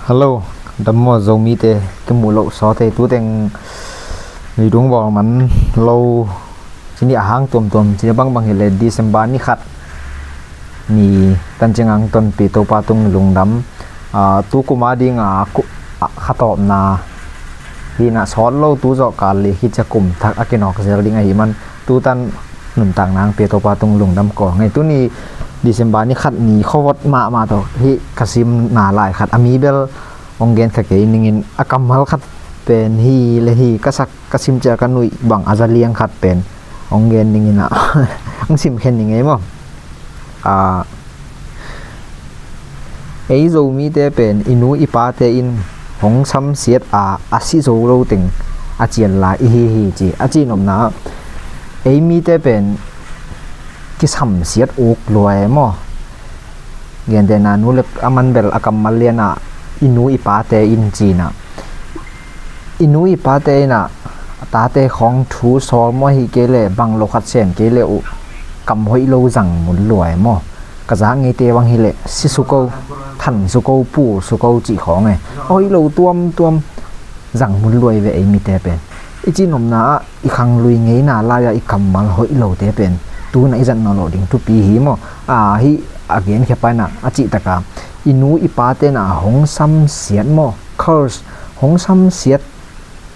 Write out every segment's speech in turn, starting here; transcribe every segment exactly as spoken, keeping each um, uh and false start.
Hello, dam maw Zomite, kimuh loh sawt hi. Tuteng nidung bawl man lo, cini a hang tuamtuam, cini bangbang hileh December ni khat ni tancing ang tonpih Topa tung lungdam. Ah, tu kum a ding a, ku-, a, khatawpna hi na, sawt lo tu zawh kal li hi cia kum thak a kinawk zel ding ahih man, tutan nuntak nang pia Topa tung lungdam ko. Ngai tuni December ni khat ni khuavot mahmah tawh hih ka simna lai khat a mi bel hong gen kha kei ning in, a kammal khat pen hi le hi ka sak, ka sim ciang ka nuih bang a za liang khat pen hong gen ning in a, hong sim khen ning ei maw. Ah, ei Zomite pen i nu i pate in hong samsiat a, a si zo lo teng a cian lai i hi hi ci. A cihnopna, ei mite pen kisamsiat uk lua e maw. Gentehna nu le a man bel a kammal lian a, i nu i pate in ci na. I nu i pate in a, a tate khawng thu sawl maw, hi kei leh bang lo khat sen kei leh uh kam hoih lo zang mun lua e maw. Ka zak ngeite bang hileh si su ko, than su ko, pul su ko cih khawng e. Hoih lo tuamtuam zang mun lua i ve ei mite pen. I cihnopna ah i khanglui ngeina lai-ah i kammal hoih lote pen tu na i zat nawn loh ding thupi hi maw. Ah, hih a genkhia pa in a, a cih tak a, i nu i pate in a hong samsiat maw, curse, hong samsiat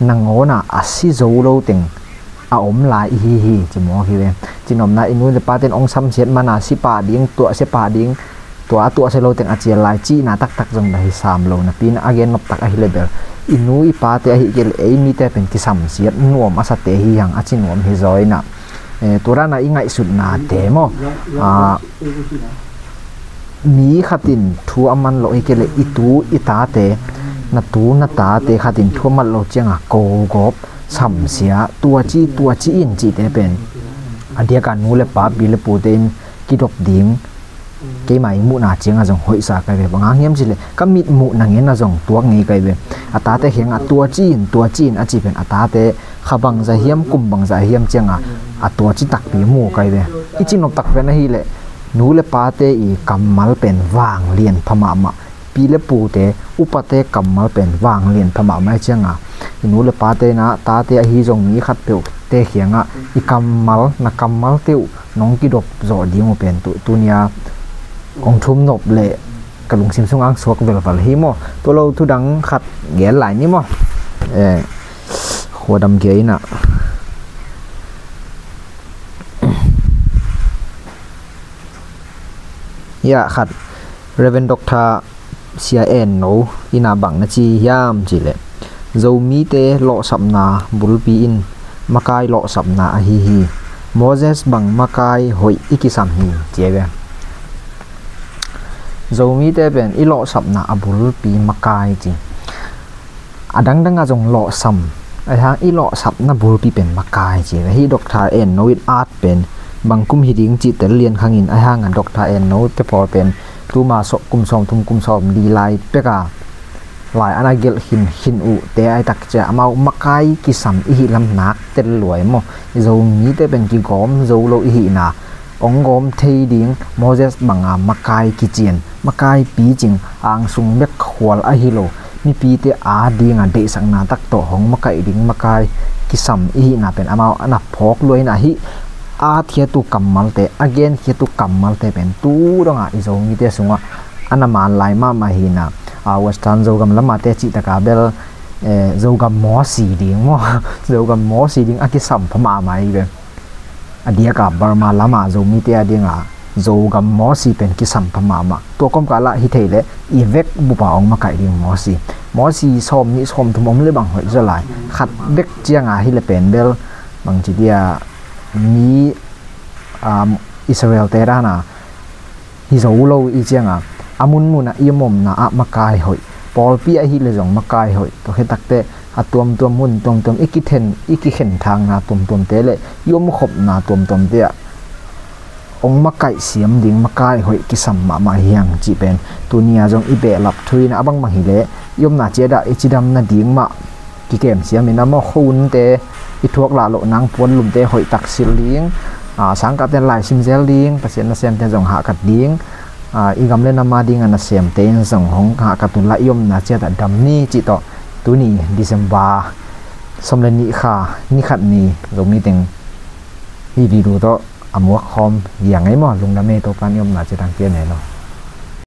nangawn a, a si zo lo teng a om lai i hi hi ci mawk hi ve. Cihnopna, i nu le pate in hong samsiat man a si pah ding, tuahsia pah ding, tua a tuahsia lo teng a cian lai cihna taktak zong dah hi sam lo napi in a gen nop tak ahi le bel, i nu i pate ahih kei leh ei mite pen kisamsiat nuam a sate hi hang a ci nuam hi zaw in a. Eh, tua dan a i ngaihsutnate maw. Ah, mi khat in thu a man loh hi kei leh i tu i tate, na tu na tate khat in thu a man loh ciang a ko gawp, samsia, tua ci, tua ci in cihte pen a diak a nu le pa, pi le pute in kidop ding, keima i muhna ciang a zong hoihsa kai ve. Bang hang hiam cih leh ka mit muhna ngen a zong tuak ngei kai ve. A tate kiang a tua ci in, tua ci in a cih pen a tate kha bangzah hiam, kum bangzah hiam ciang a, a tua ci takpi mu kai ve. I cihnop tak pen ahih leh nu le pate i kammal pen vanglian pha mahmah. Pi le pute, upate kammal pen vanglian pha mahmah i ciang a, i nu le pate in a, tate ahi zong mi khatpeuhte kiang a i kammal, na kammalte uh nong kidop zawh ding uh pen tu, tuni a hong thum nop leh ka lungsim sung ah suak velval hi maw. Tua lo thu dang khat gen lai ni maw. Eh, khuadam kia in a. Ya khat, Reverend Doctor Sia En No in a bang na ci hiam cih leh, Zomite lawhsapna bulpi in makai lawhsapna ahi hi. Moses bang makai hoih i kisam hi ci ve. Zomite pen i lawhsapna a bulpi makai ci. A dangdang a zong lawhsam, ahi hang i lawhsapna bulpi pen makai ci ve. Hih Doctor En No in at pen bang kum hi ding cih tel lian khang in, ahi hang a Doctor En No te pawl pen tuma sawh, kum sawmthum, kum sawmli lai pek a lai ana gelh khin khin uh te ai tak ciang, amau makai kisam i hih lam nak tel lua e maw. I Zomite pen kigawm zo lo i hihna, hong gawm thei ding Moses bang a makai kician, makai picing, angsung bek khual ahi lo, mipite a ding a deihsakna tak tawh hong makaih ding makai kisam i hihna pen amau ana phawk lua in a, hih a khiat uh kammalte, a gen khiat uh kammalte pen tu dong a i Zomite sung ah ana man lai mahmah hi in a. A, Western Zogam lam a te cih tak a bel, eh, Zogam Mawsi ding maw. Zogam Mawsi ding a kisam pha mahmah hi ve. A diak a Burma lam a Zomite a ding a Zogam Mawsi pen kisam pha mahmah. Tua kawmkal ah hi thei leh i vek bup a hong makaih ding Mawsi. Mawsi sawmnih sawmthum om le bang hoih zaw lai. Khat bek ciang a hi leh pen bel bangci dia mi, um, Israel te dan a hi zo lo i ciang a, a munmun ah i om omna ah makai hoih, pawlpi ahih leh zong makai hoih, tua khit takteh a tuamtuam, mun tuamtuam, i kithen, i kikhen thangna tuamtuamte leh i omkhopna tuamtuamte ah hong makaih siam ding makai hoih kisam mahmah hi hang cih pen tuni a zong i behlap thu in a bangbang hi leh i omna ciat ah i cidam nading mah kikem siam in a maw, khua unte i thuak lah loh nang puanlumte hoih tak silh ding, a, sangkahte laisim zel ding, Pasian nasemte zong hahkat ding, i gam le nam a ding a nasemte in zong hong hahkat uh la i omna ciat ah dam ni cih tawh tuni December sawm le nih kha ni khat ni Zomi teng hi video tawh a muak khawm hi ing ei maw. Lungdam ei, Topa'n i omna ciat hong pia hen aw.